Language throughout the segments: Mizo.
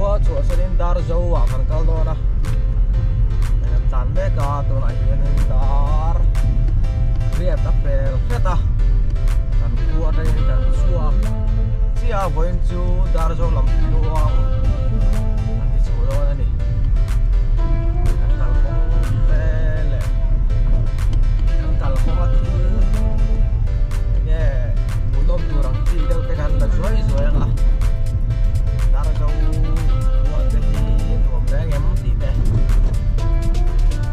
khua chhuahsanin Darzo ah kan kal dawn a, hei kan tlan mek a tunah hianin dar riat a pel hret a, kan khua atangin kan chhuak chiah a vawiin chu Darzo lam tluang kan ti chho dawn a ni, kan kalkawng te leh kan kalkawng a thil enge hmuhnawm tur ang chi deuh te kan la zuai zuai ang a Darzo khua te hi nuam reng em tih te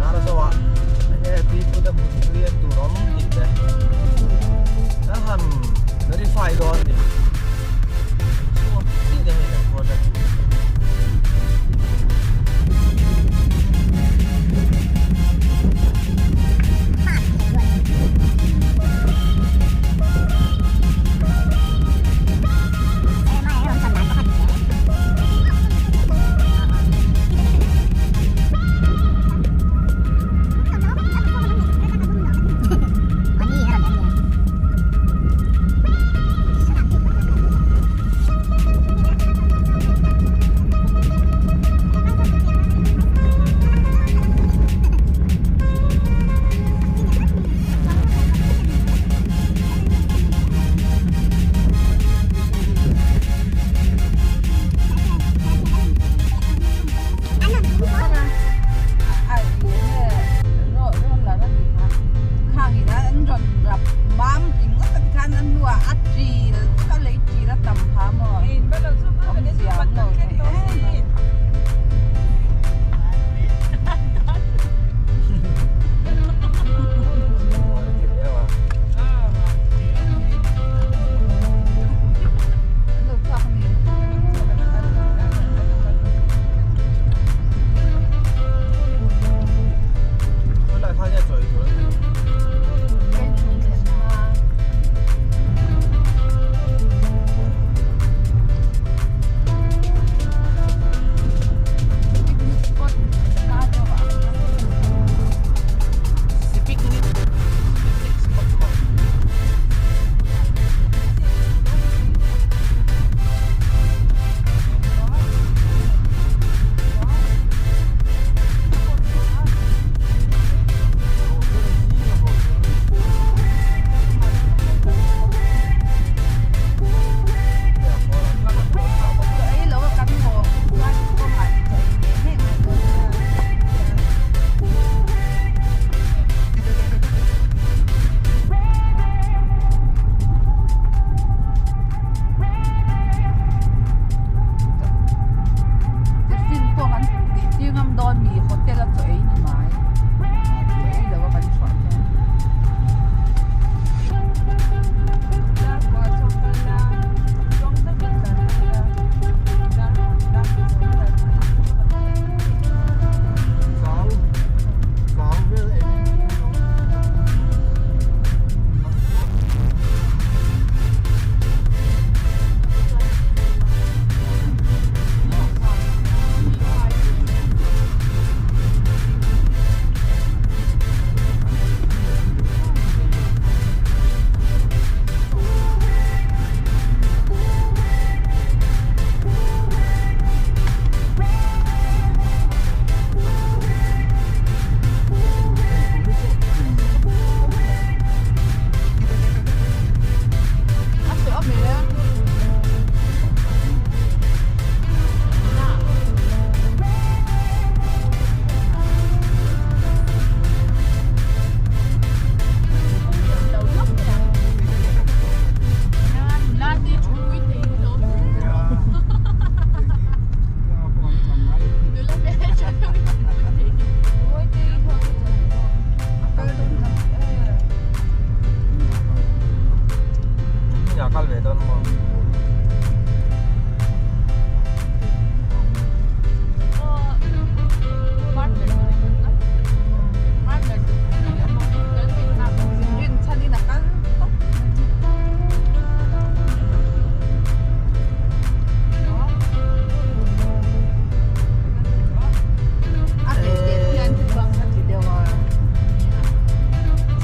Darzo ah enge pipu te hmun tui en tur awm tih te kan han verify dawn a ni chhuak chi te hei kan khua te.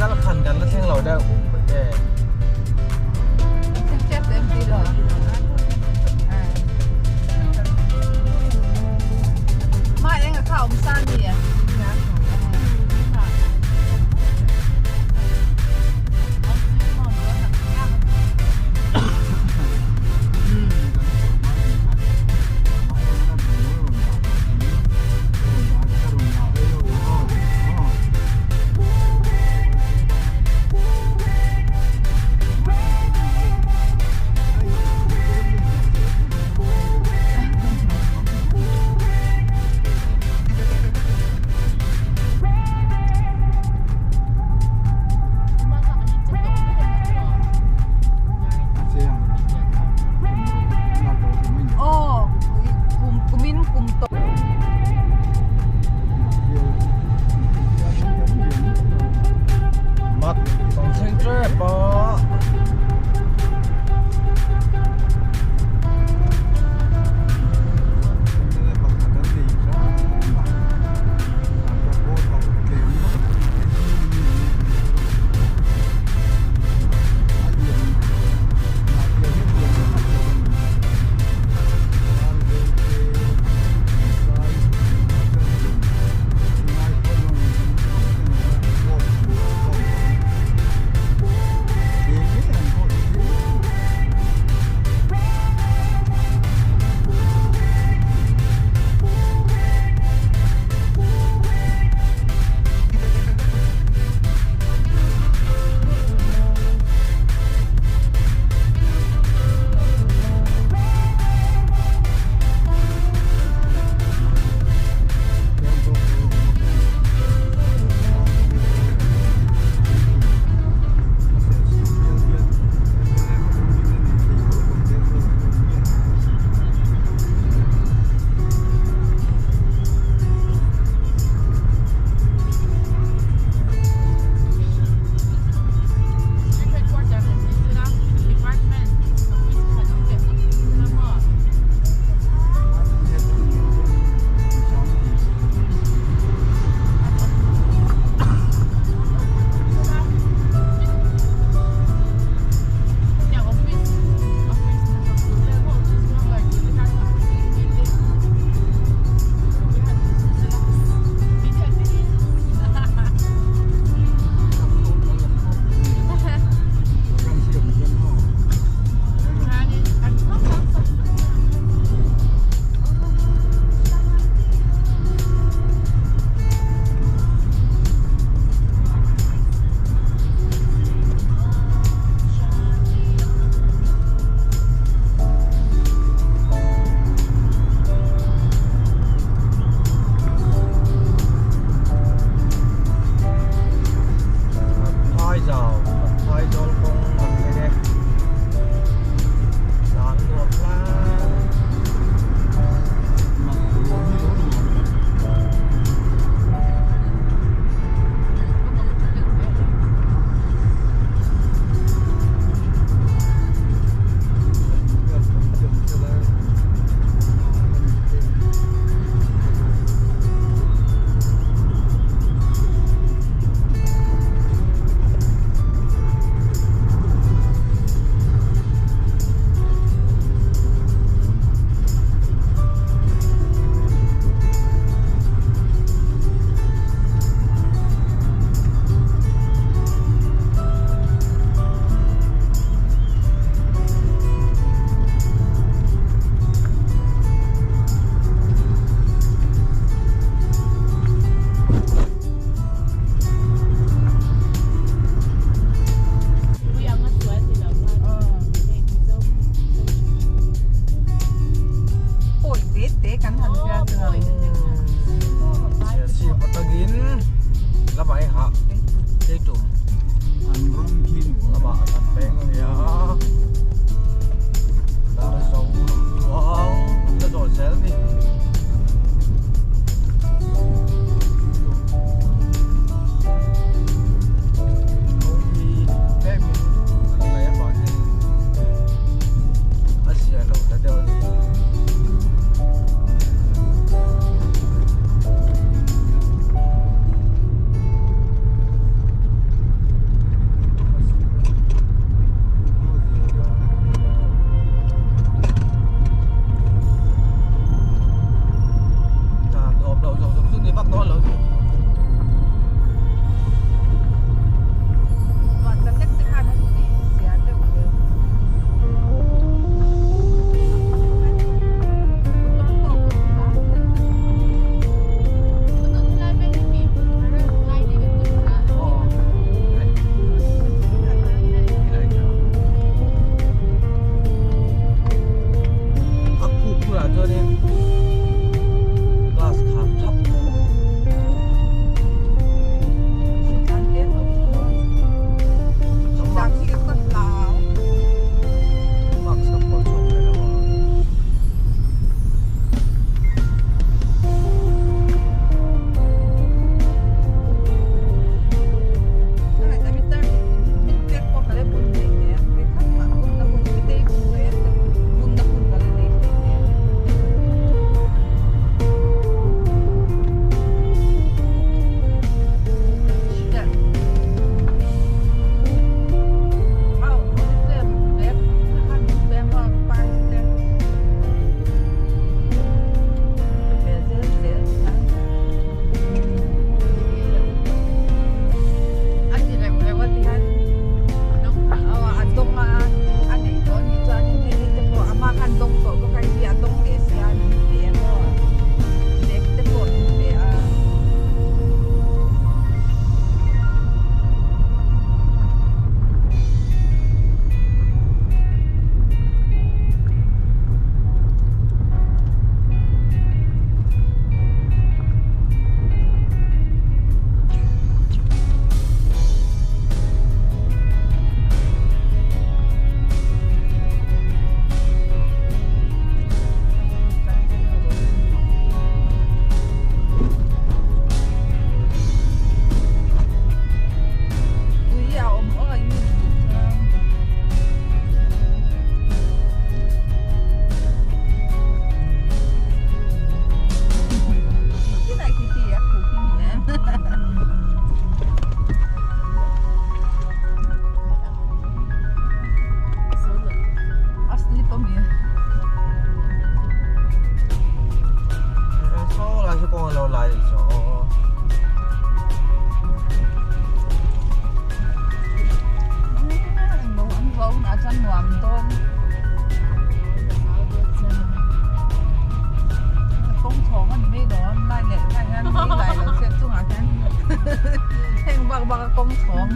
Chalkhan kan la thleng lo deuh. chuan nuam dawn. Kawng chhawng a ni mai lo a, lai leh lai hian lei lai lo chian chungah hian heng bak bak a kawng chhawng.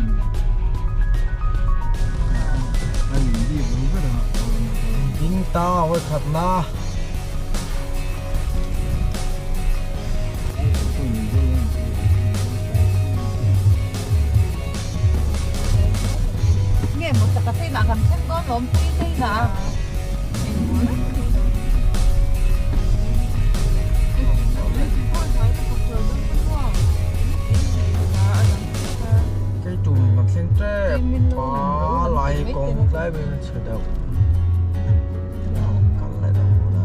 Ding ta awi khatna. Nge maw chaka te inah kan thleng dawn lawm pui te inah. Kei tum kan thleng tep pa lai kawng tlai mai a chhe deuh. Kal leh deuh la.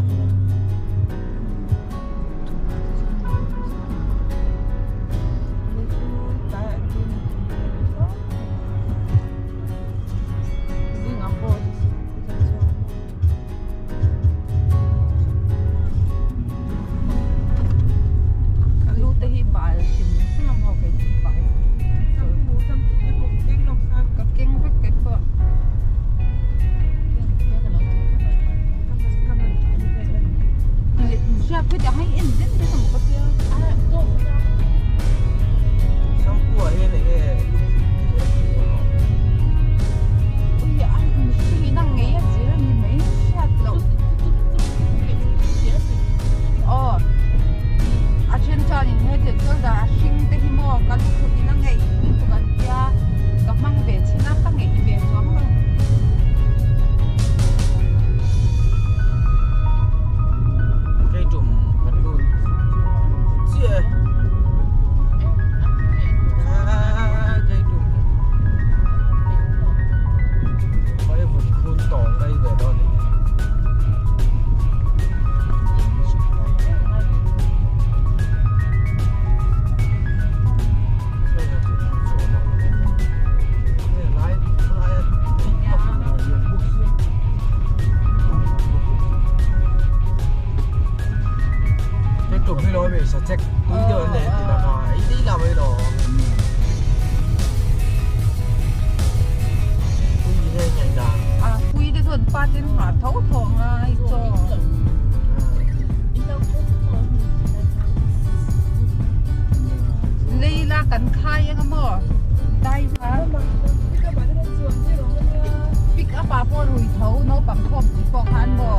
Shampoo ah hian enge A then chuanin heti chuan a hring te hi maw ka lukhum in a ngeih lutuk an tia ka hmang ve chhin a ka ngeih ve chuang lo. Kei tum kan lut chiah e. Kei tum mai vun khun tawng mai ve dawn ni. A pui te chuan pa ten nghah tho tho ang a hei chaw. Lei la kan khai anga maw dai pick up ah pawh rui tho naupang khawm pui pawh khan maw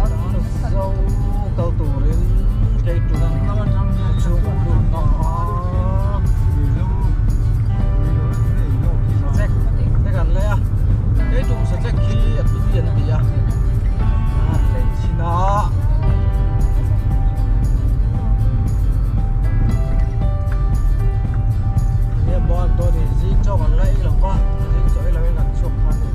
Zo kal turin kei tum chhung an lut ta a Sachek te kan lei a kei tum sachek hi a tui an ti a a lei chhin a. Nia maw an dawn in zing chaw kan la ei lo va zing chaw ei lo in an chhuak kha a ni.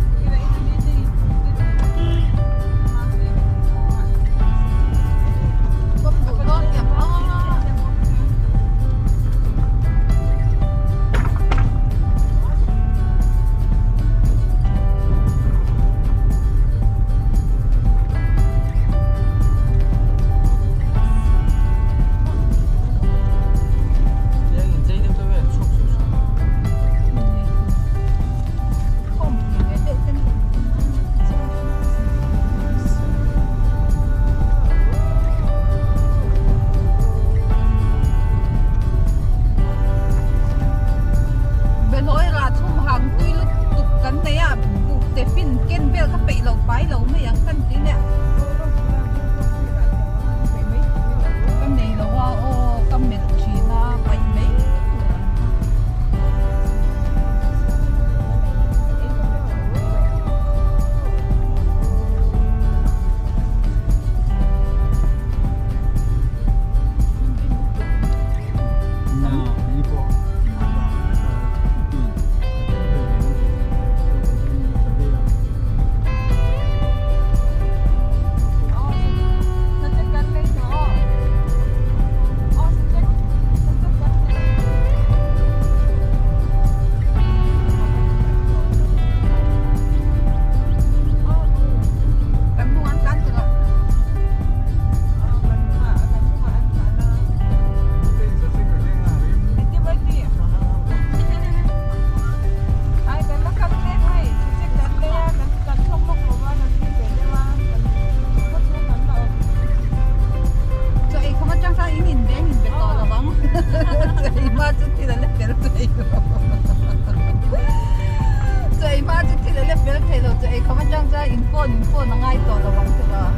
In phone in phone a ngai tawh lo ang tiraw.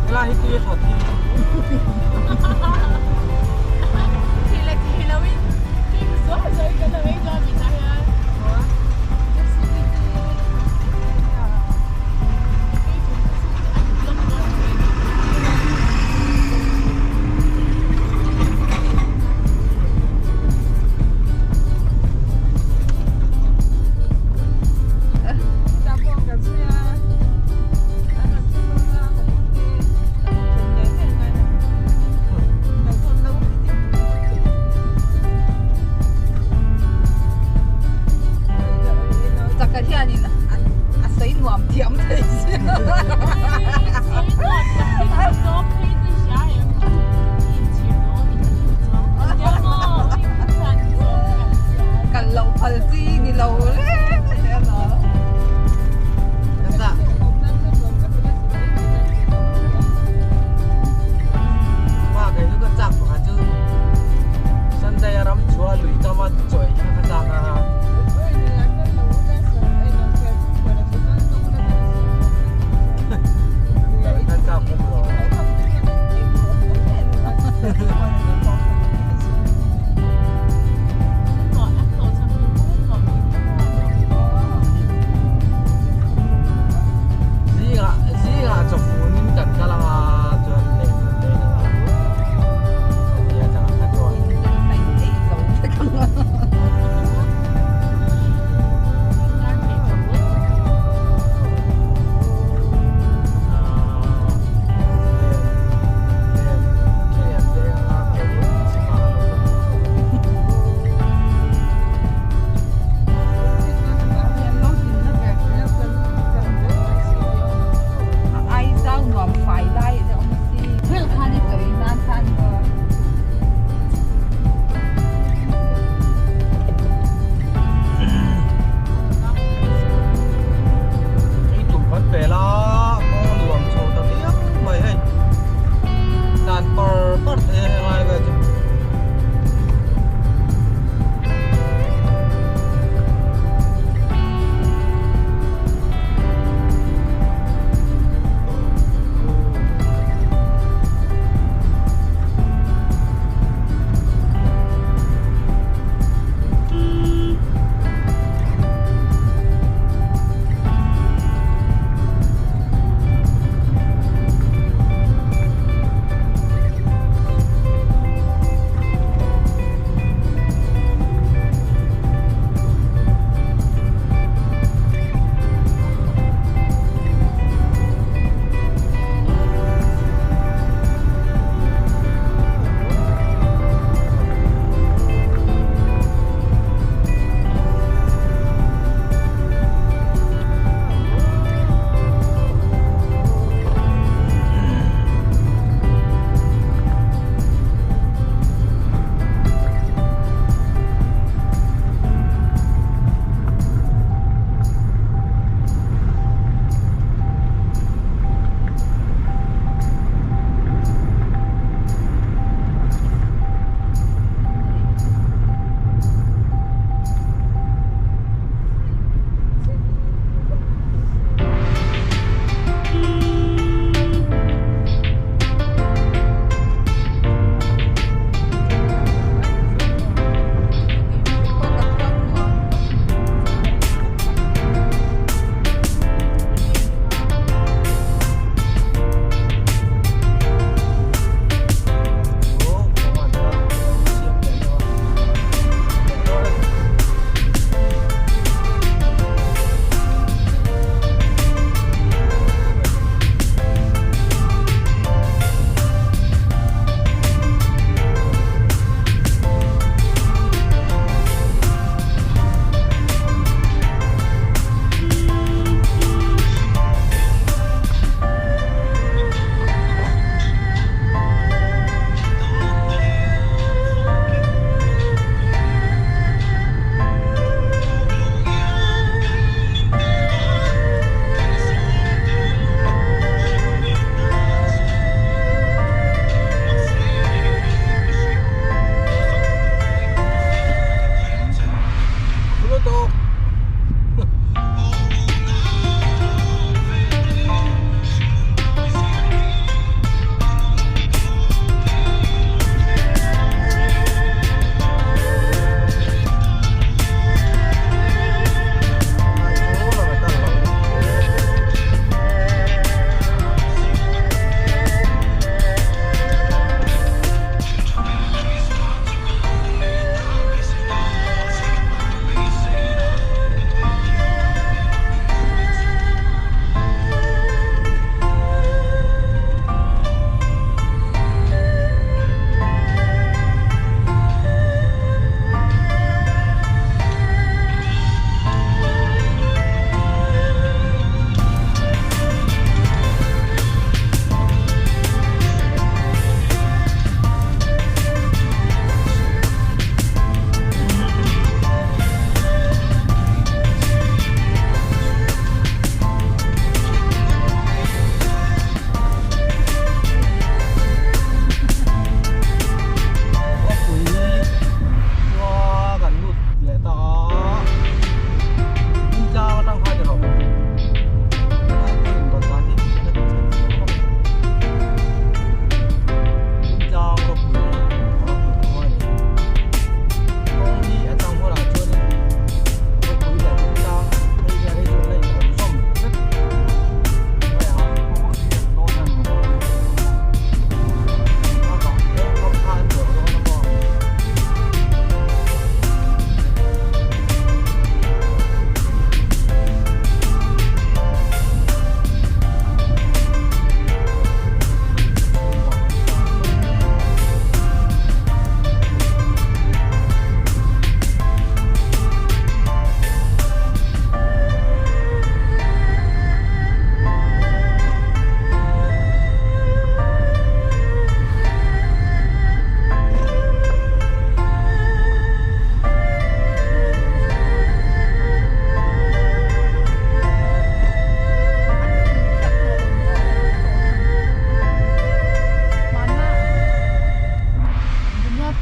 Helai hi tui a that hi.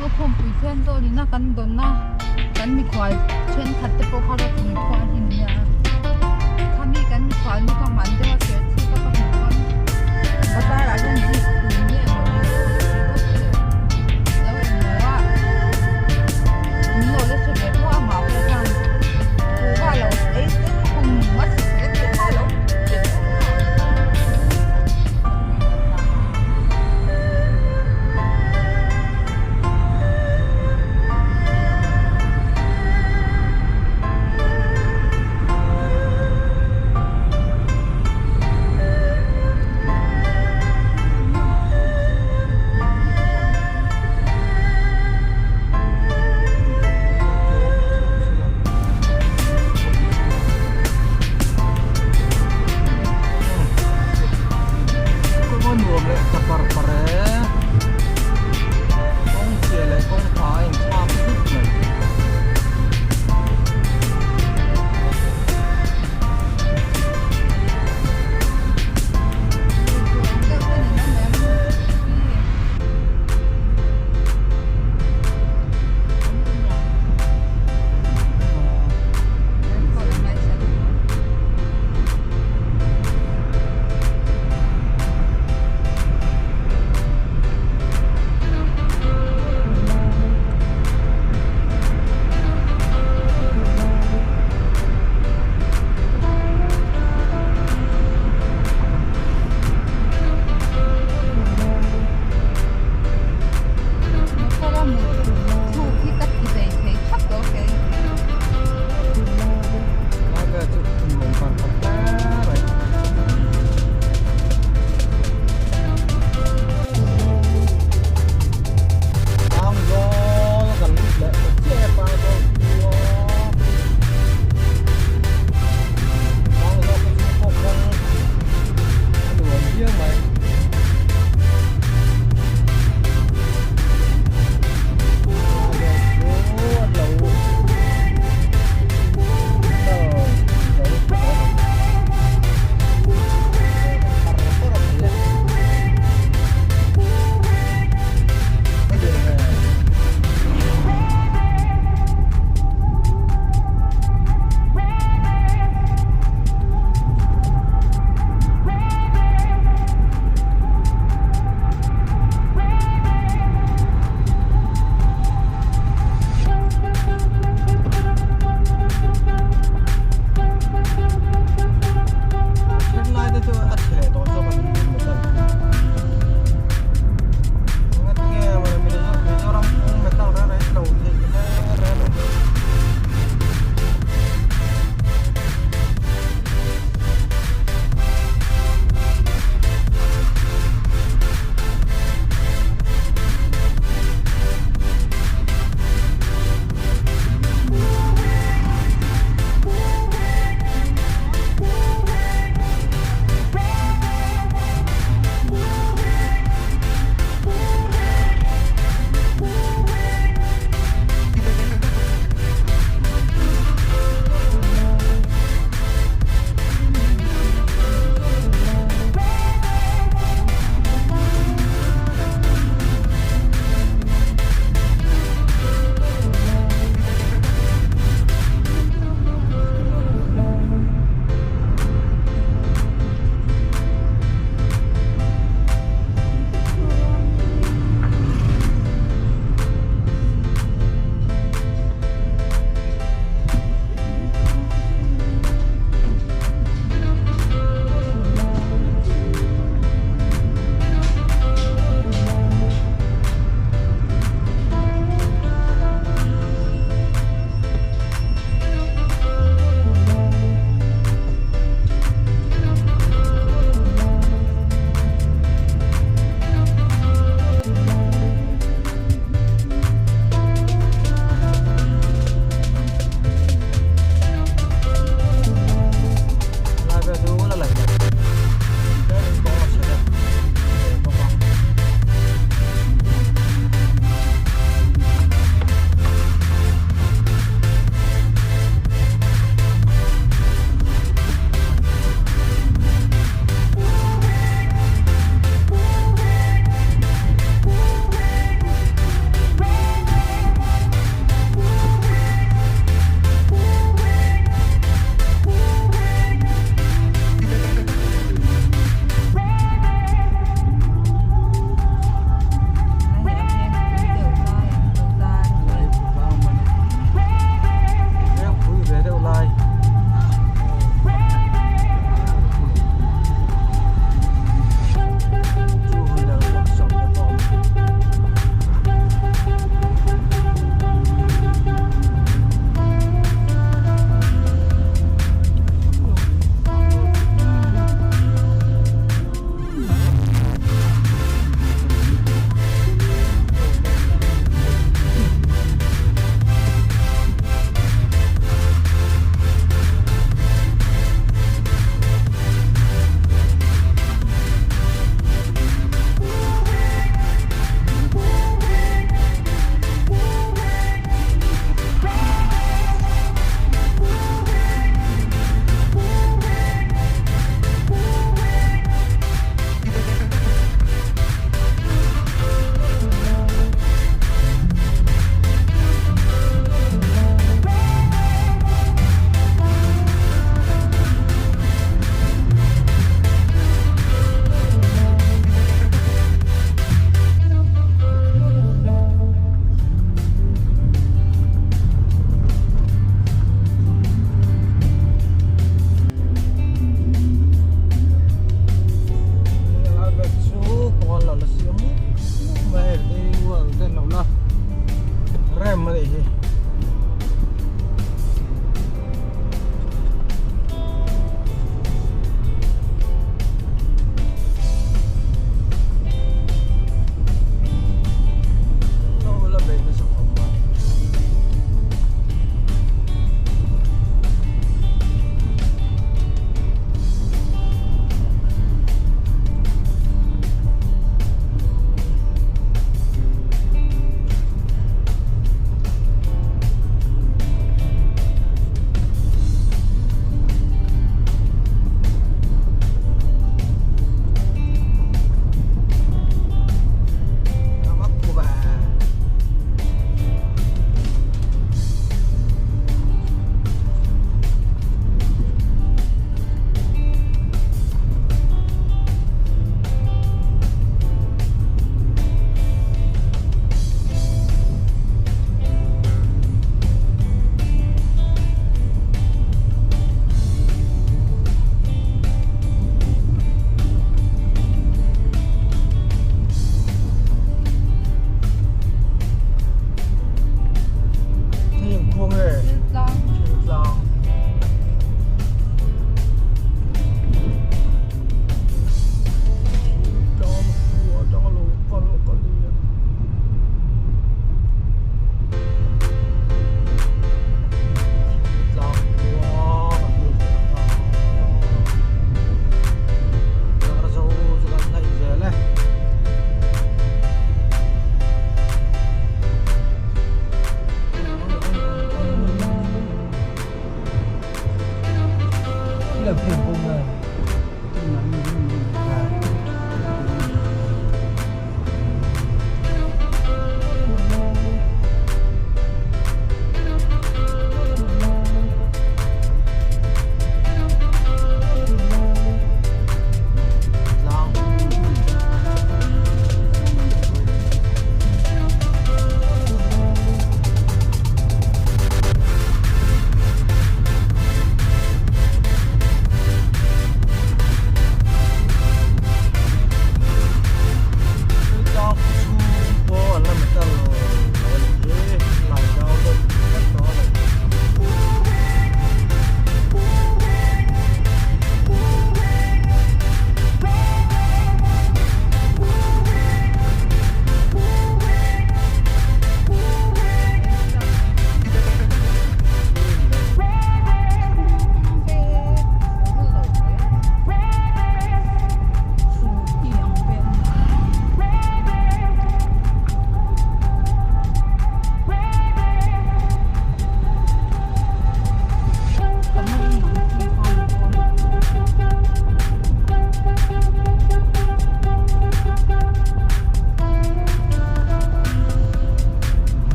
Lukhum pui Thenzawl ina kan dawnna kan mikhual thenkhat te pawh kha ka kum khua hi nia. Khami kan mikhual nu ka hman deuh a serchhip a ka hmuh pawn bazar ah hian jeep tum nge maw ni lo engmaw a min lo la hre ve tho a amah pawh khan kuhva lo ei te kum a hrisel te kha lo pe tho a.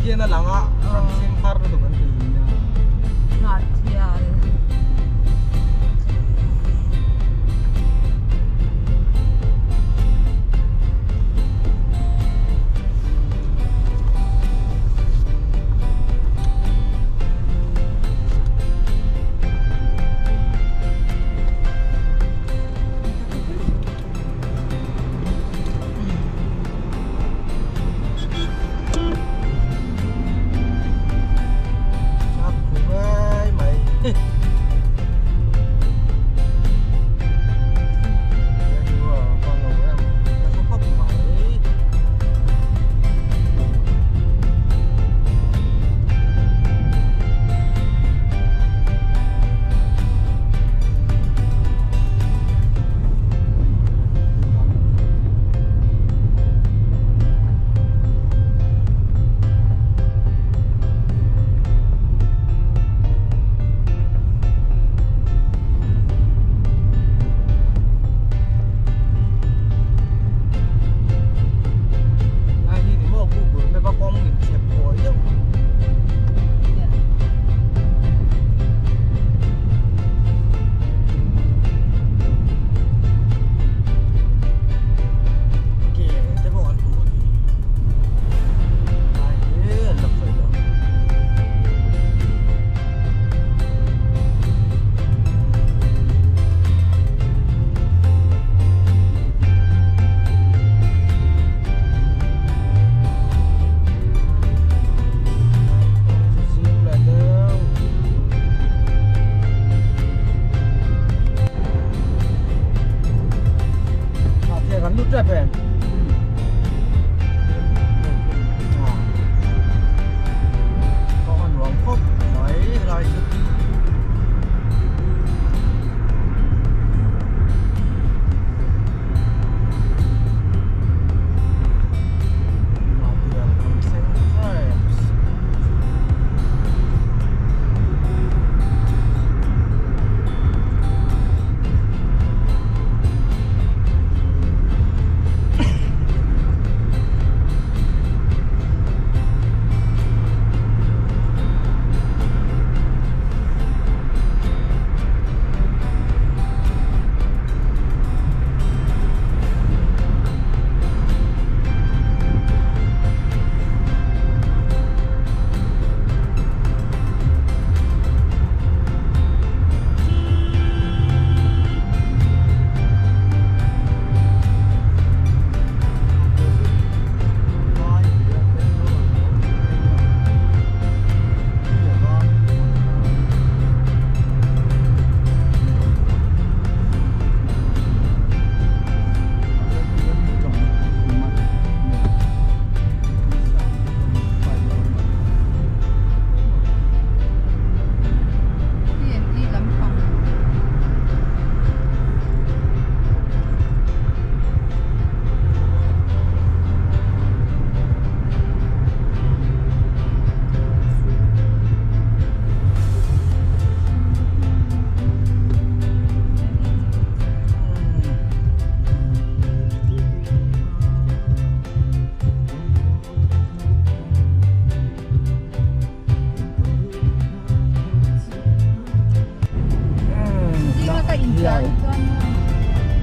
Khian a lang a, kan thleng har lutuk an ti. Hnahthial.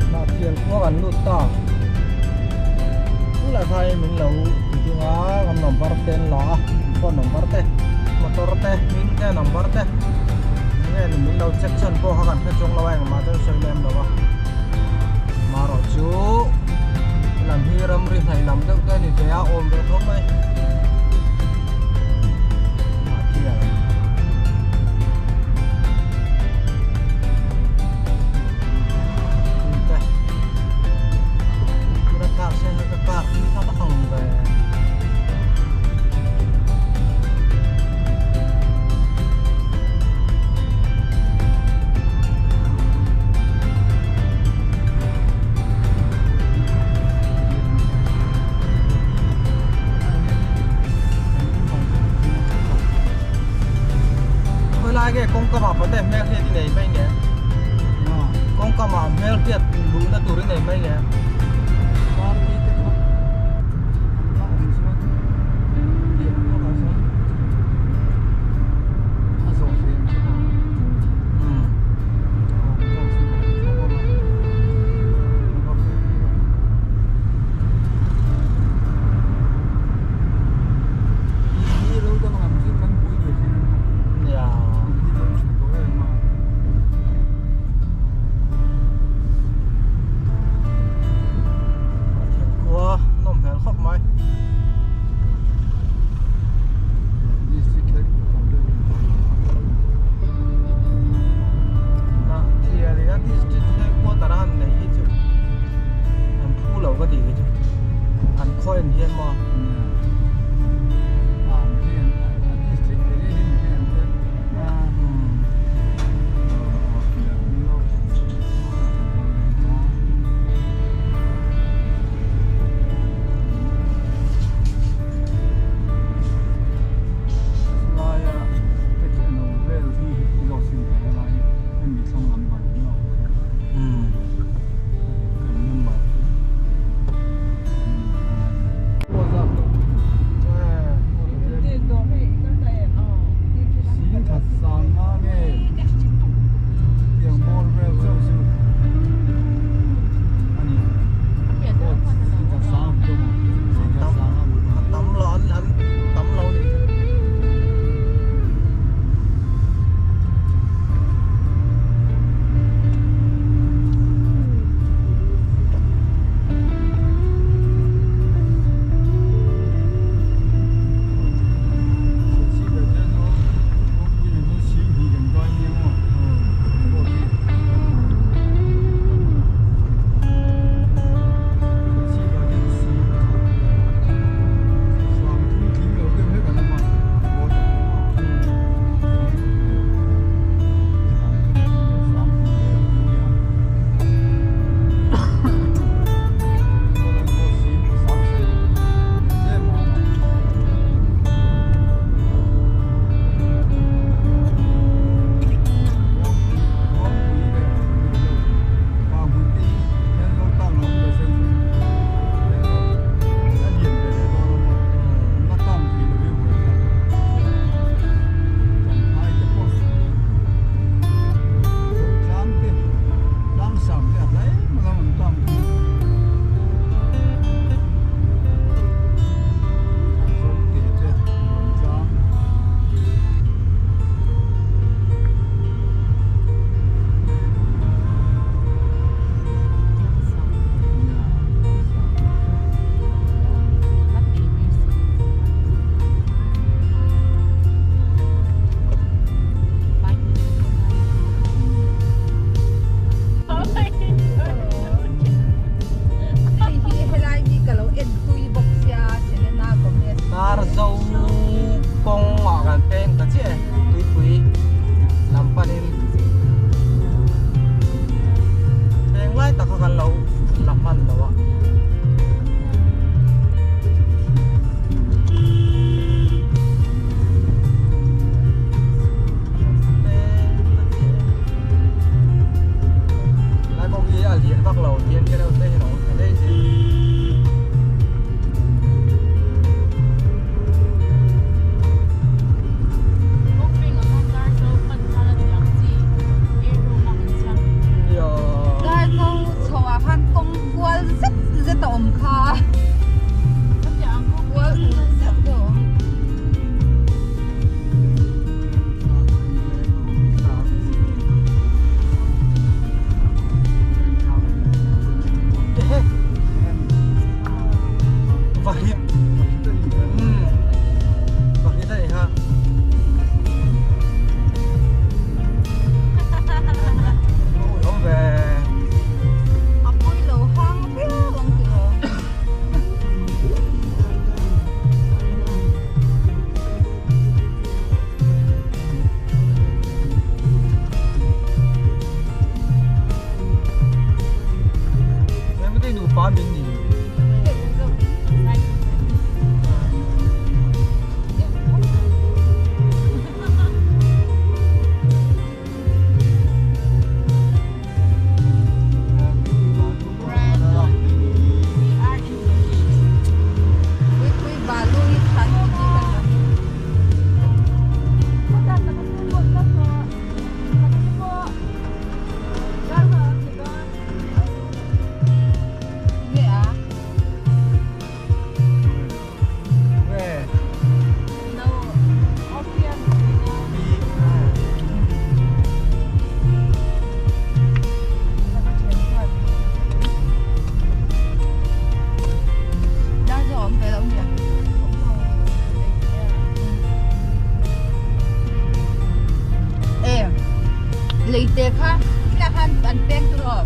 Hnahthial khua kan lut ta. Tunah khan min lo ti ding a, kan number te an la a, phone number te, motor te, hming te, number te enge ni min lo check chhan pawh kha kan hre chuang lo a, engmah chuan sawi lem lo a. Marawhchu lam hi ramri hnaih lam deuh te a ni ve a, awm ve tho mai. Khawilai nge kawngka mah pate hmel hriat i nei mai nge? Kawngka mah hmel hriat luhna tur i nei mai nge? Leite kha khilaiah khan an peng tur aw.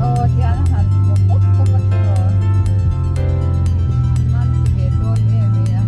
Aw thian a han bawk bawk bawk a tiraw man ti ve dawn em e a.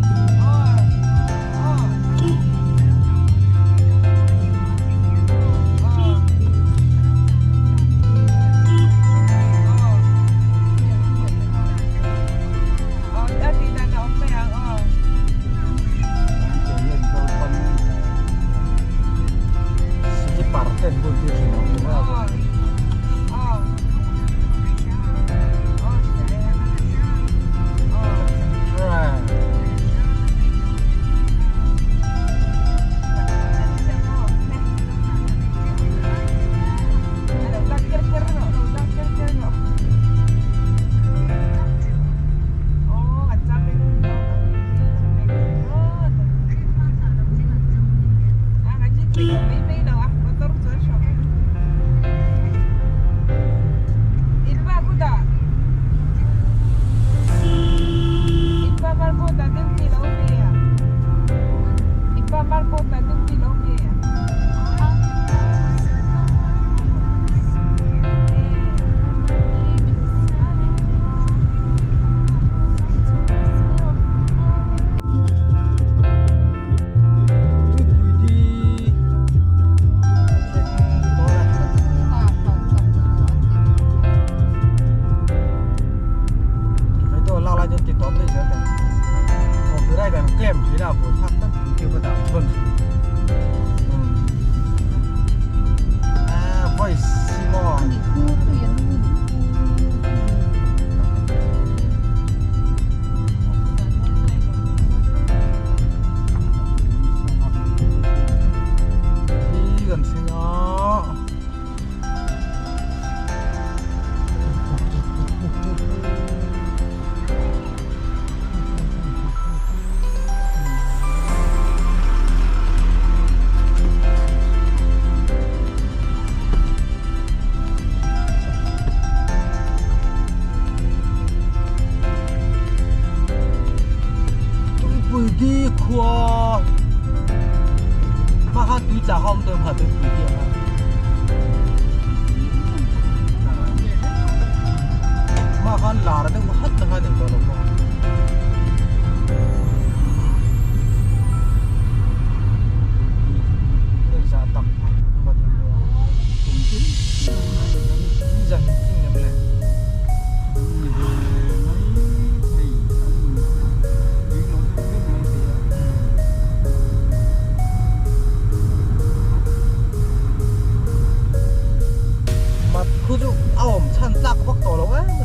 Mat khu chu a awm chhan tlak vak tawh lo em a ni.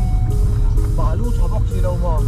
Balu tha bawk si lo maw?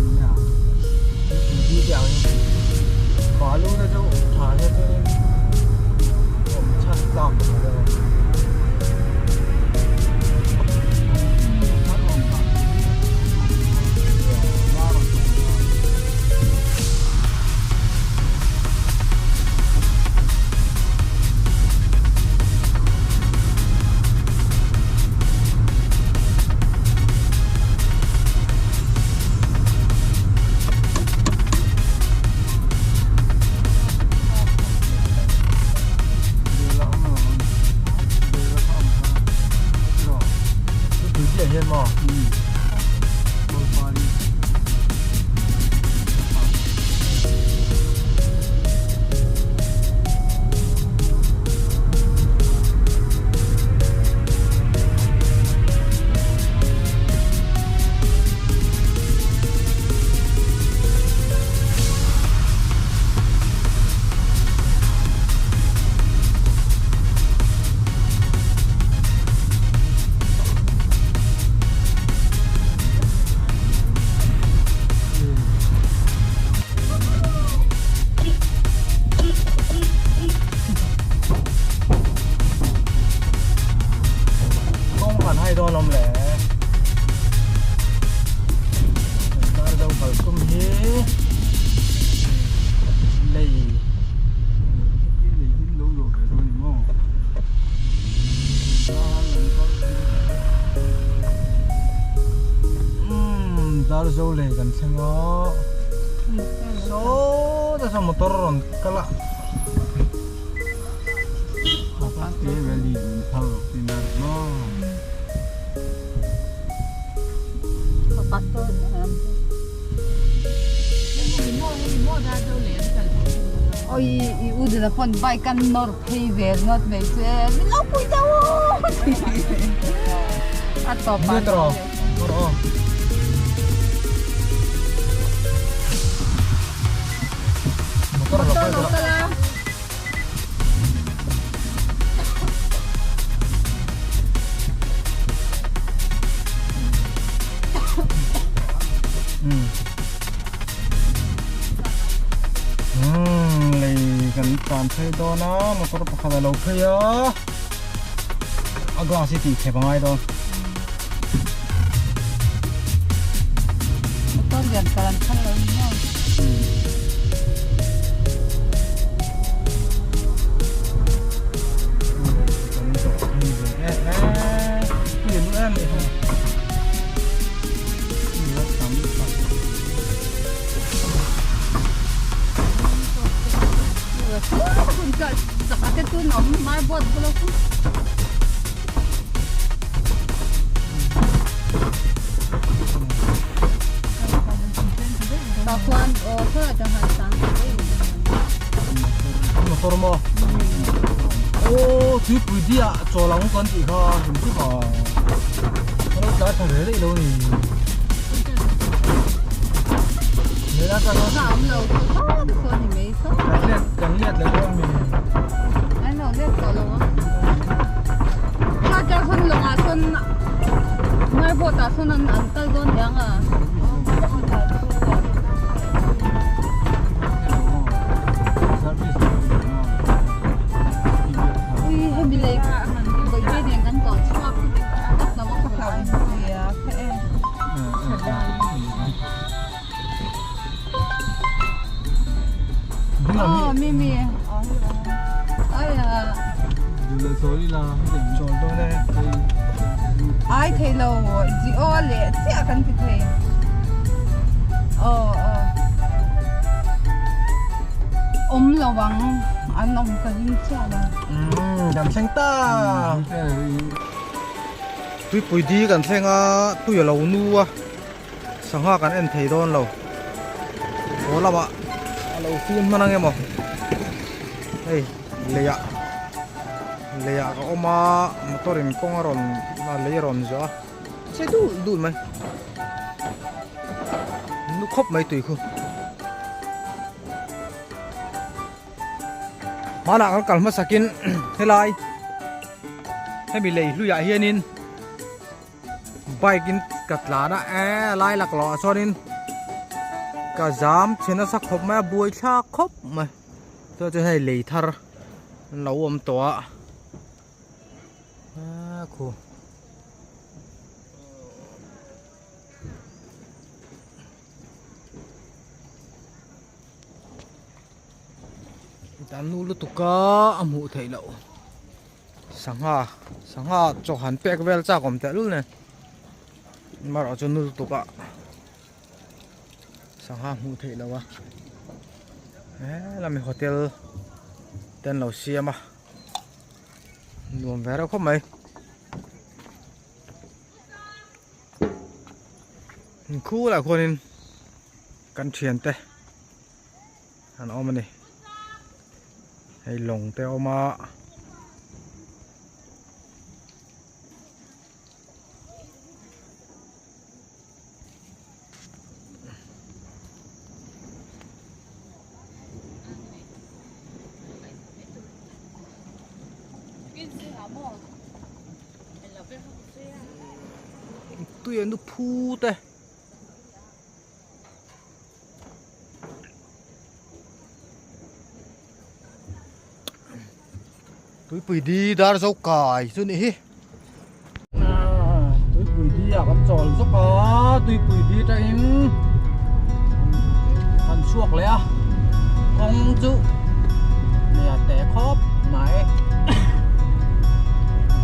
thleng a sawtah sawn motor a rawn kal a. Oi i u dina pawn bike an nawr phei ve ringawt mai chu e min lo pui teh u a tawp ah Motor lo kal a. Lei kan tlan phei dawn a motor pakhat a lo phei a a glass hi tih chep a ngai dawn. Motor lian kal an phal lo ni maw? Motor maw aw tuipui diah chawl ang kan tih kha hlim chu ka lo tlai tha ve daih lo ni kan let leh dawn mi Ai thei lo Jio leh chiah kan ti thei aw aw awm lo ang an awm ka ring chiah lo. Umm kan thleng ta. Tuipui di kan thleng a tui a lo nu a. Sangha kan en thei dawn lo haw lamah a lo fim hman ang emaw hei leiah leiah ka awm a motor in kawng a rawn a lei a rawn zawh a chhe dul dul mai nu khawp mai tui khu hmanah kan kal hmasakin helai hemi lei hluiah hianin. Bike in ka tlan a eee lai laklawh ah chuanin ka zam chhe nasa khawp mai a buai thlak khawp mai chuan chuan hei lei thar an lo awm tawh a eee khu tan nu lutuk a a hmuh theih loh. Sangha sangha chaw han pek vel chak awm teh lul nen amaherawh chu nu lutuk a sangha hmuh theih loh a helami hotel te an lo siam a nuam ve reuh khawp mai khulah khuanin kan thiante an awm a ni hei lawng te a awm a. Tui an nu phut e. Tuipui di dar zo kai chu nih hi tuipui di ah kan chawl zawk a tuipui di atangin kan chhuak leh a kawng chu lei a teh khawp mai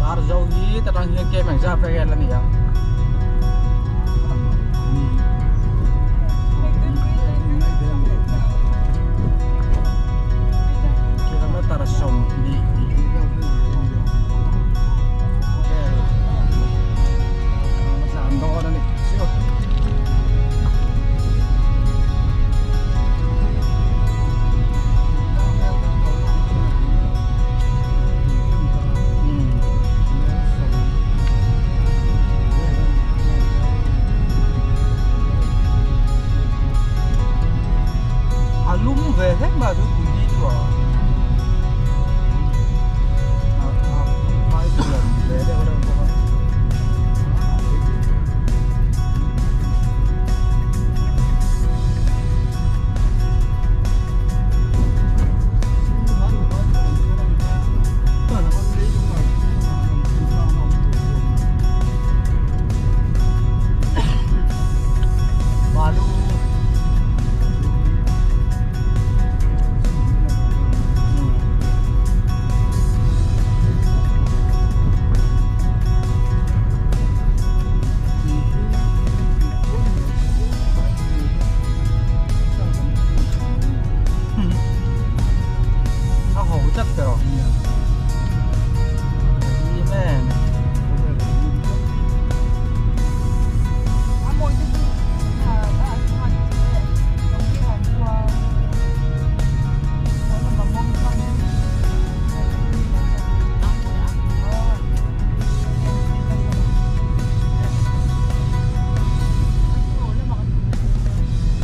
dar zo hi ta tang hian kem engzat vel a ni ang. ve hlek mai a tuipui li chu a phai nuam ve deuh reuh bawk a. Balu A ho tlat tawh a him em.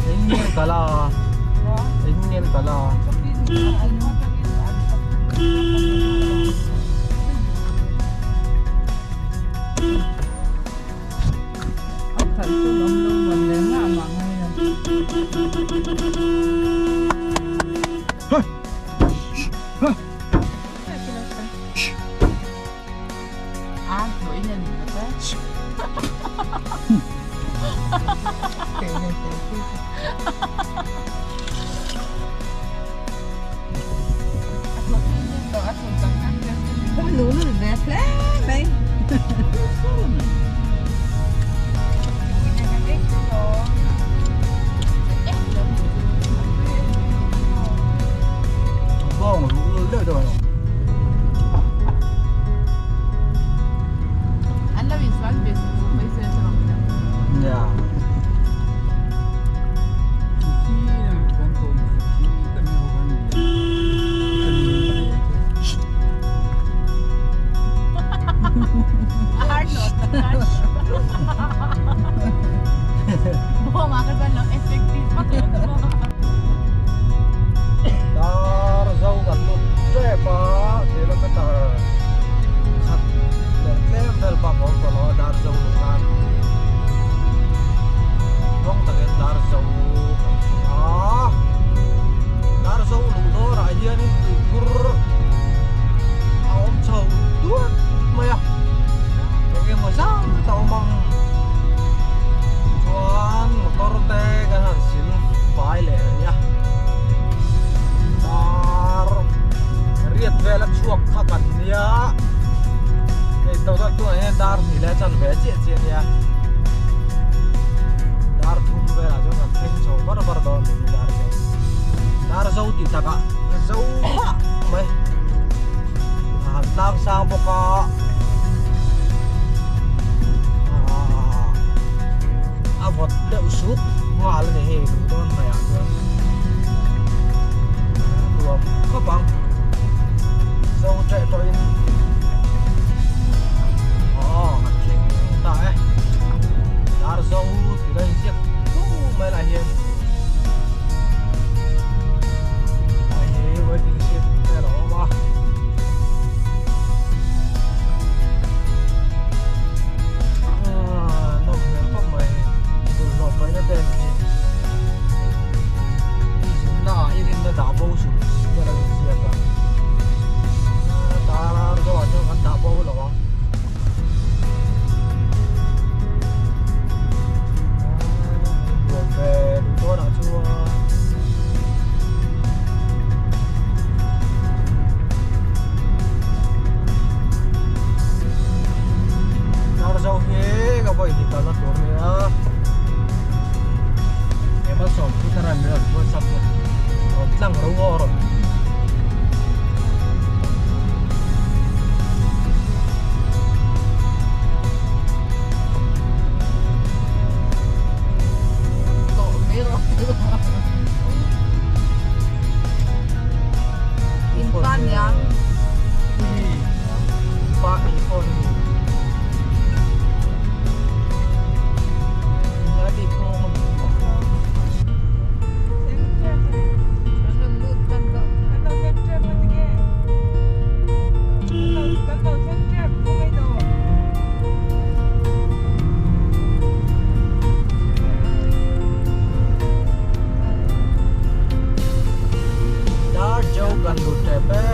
Engin kala engin kala. Bawng luh deuh deuh a Yeah. Dar zo kan lut tep a kilometer khat leh tlem vel bak a awm tawh lo a dar zo luh nan rawng takin dar zo kan thleng a dar zo luh dawrah hianin tuikhur a awm chho duat mai a eng emaw zat a awm ang chuan motor te kan han sil fai leh rih a dar riat vel a chhuak kha kan nia hei total tunah hian dar hnih leh a chanve chiah chiah a nia dar thum velah chuan kan thleng chho var var dawn a ni dar zo dar zo tih takah zo vah mai a han tlang sang bawk a a vawt deuh suk nghal a ni hei luh dawn hnaih ah chuan nuam khawp ang zo teh tawhin aw han thleng ta e dar zo tih la inziak tung mai lah hian hei waiting shed vel a awm a. Nawm hmel khawp mai bawlhhlawh paihna te ani hi i zinna ah i rinna dah bo suh tih a lo inziak a tar zawh ah chuan kan dah bo lo ang nuam ve duh dawn ah chuan. Darzo hi ka vawi hnih kalna tur a nia he malsawm chu ka ran rawn whatsapp a rawn tlang ro aw rawn. kan lut tep e.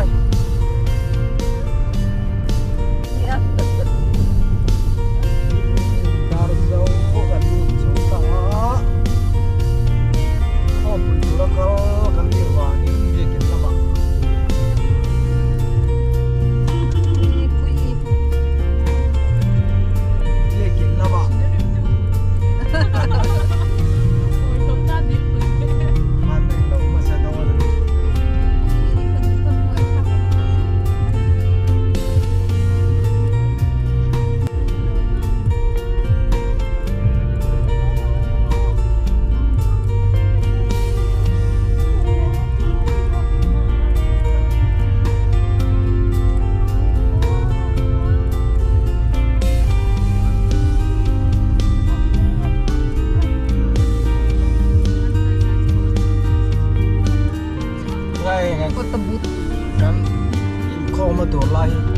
Darzo kan lut chho ta a, khawmpui tura kal kan nih vangin biakin lamah. Biakin lamah han englo hmasa dawn a ni. Kan inkhawm a tur lai hi.